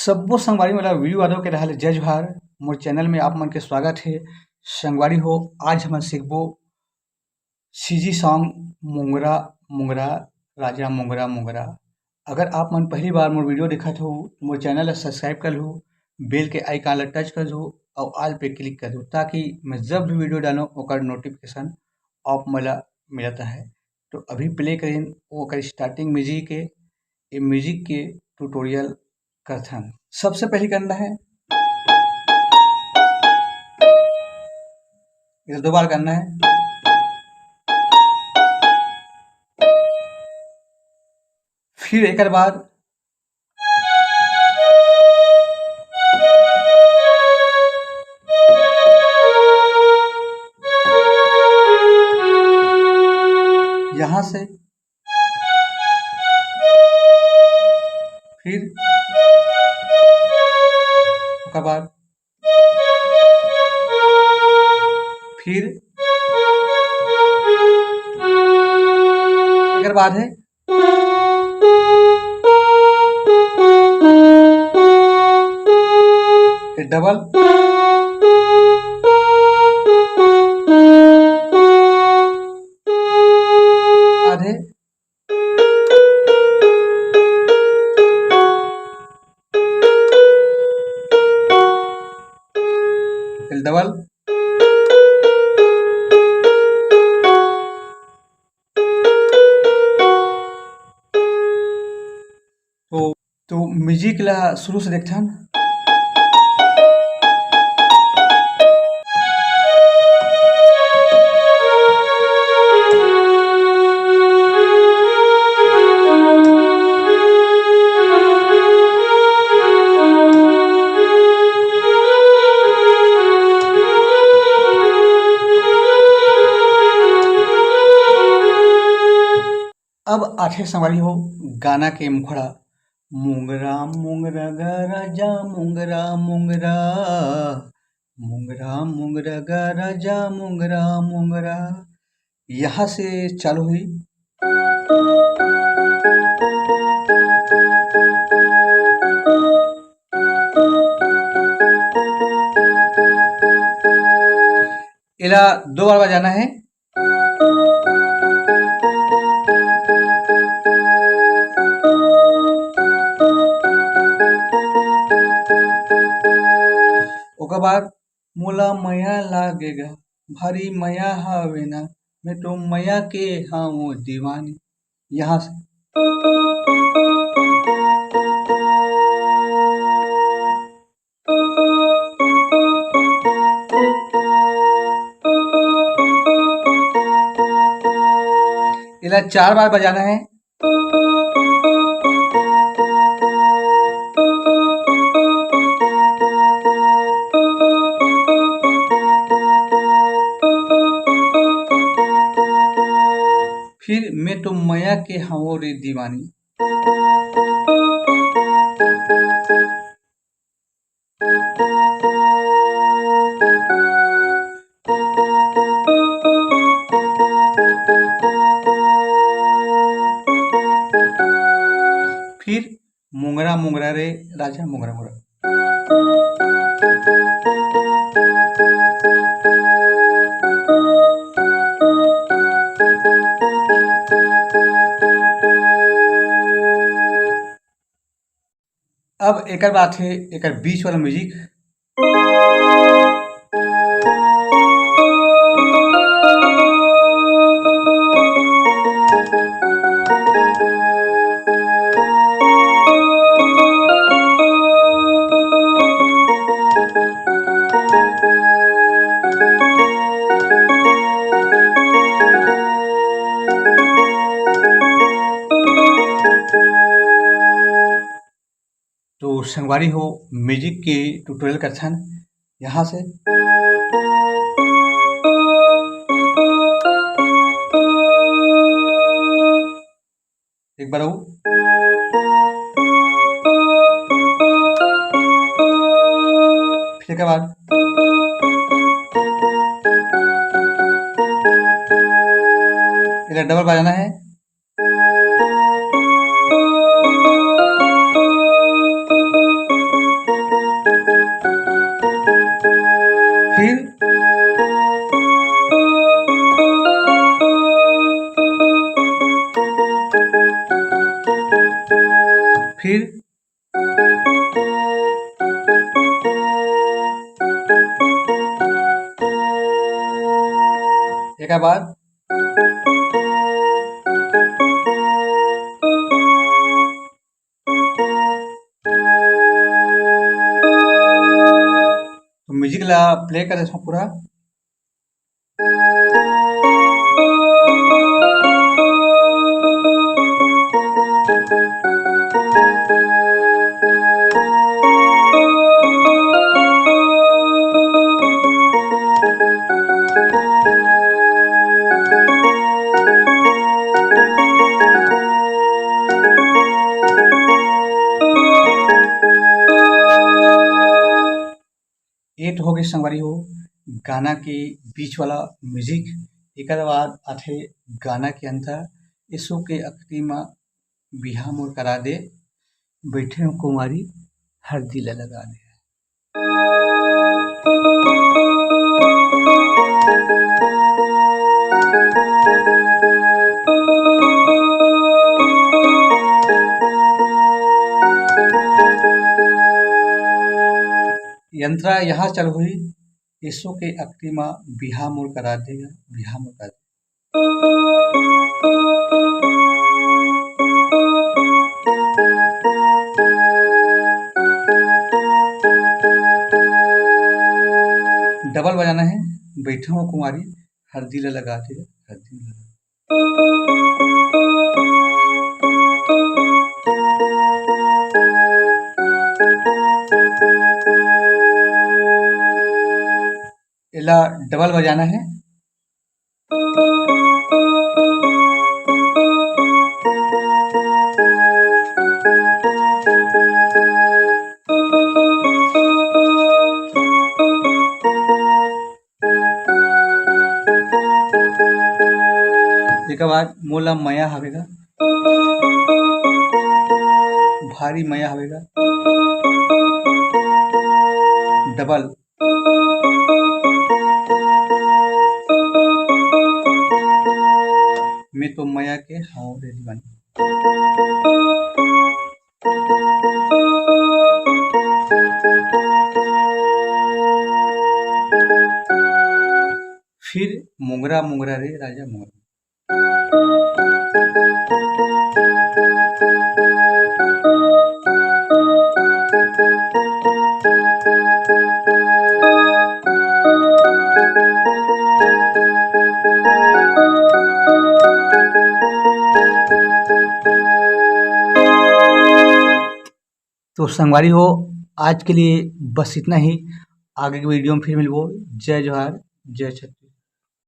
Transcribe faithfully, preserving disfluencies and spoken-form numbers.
सब्बो संगवारी मन ला वीरू यादव के डहार ले जय जोहार। मोर चैनल में आप मन के स्वागत हे। संगवारी हो, आज हमन सीखबो सीजी सॉन्ग मोंगरा मोंगरा, राजा मोंगरा मोंगरा। अगर आप मन पहली बार मोर वीडियो देखत हो तो मोर चैनल ला सब्सक्राइब कर लू, बेल के आइकन ला टच कर दू और ऑल पे क्लिक कर दू, ताकि मैं जब भी वीडियो डालूँ ओकर नोटिफिकेशन आप मन ला मिलता है। तो अभी प्ले करें ओकर स्टार्टिंग म्यूजिक के, ये म्यूजिक के ट्यूटोरियल करथन। सबसे पहले करना है, इधर दो बार करना है, फिर एक बार यहाँ से, फिर ओकर बाद, फिर एकर बाद है, फिर डबल, आधे, फिर डबल। तो, तो म्यूजिक ला शुरू से देखथन। अब आथे संगवारी हो गाना के मुखड़ा, मुंगरा मुंगरा गा राजा मुंगरा मुंगरा, मुंगरा मुंगरा गा राजा मुंगरा मुंगरा। यहाँ से चालू हुई। एला दो बार बजाना है। ओकर बाद मोला मया लागेगा, भारी मया हवे ना, मैं तो मया के हवं दीवानी। यहाँ से एला चार बार बजाना है। फिर मैं तो मया के हवं रे दीवानी। फिर मुंगरा मुंगरा रे राजा मुंगरा मुंगरा। अब एकर बात है, एकर बीच वाला म्यूजिक। तो संगवारी हो, म्यूजिक के ट्यूटोरियल करथन यहाँ से। एक बार वो, फिर के बाद इधर डबल बजाना है। फिर एकर बाद तो music ला play कर देथों पूरा। ये तो होगे संगवारी हो गाना के बीच वाला music। एकर बाद आथे गाना के अंत। एसो के अखरी म बिहा मोर करा दे, बइठे हो कुंवारी हरदी ला लगा दे। अंतरा यहाँ चालू होही, एसो के अखरी म बिहा मोर करा दे, बिहा मोर करा दे। Double बजाना है, बइठे हो कुंवारी हरदी ला लगा दे, हरदी ला लगा। एला double बजाना है। एकर बाद मोला मया हवे गा, भारी मया हवे गा, double। मैं तो मया के हवं रे दीवाना। फिर मोंगरा मोंगरा रे राजा मोंगरा। तो संगवारी हो, आज के लिए बस इतना ही। आगे के video में फिर मिलबो। जय जोहार, जय छत्तीसगढ़।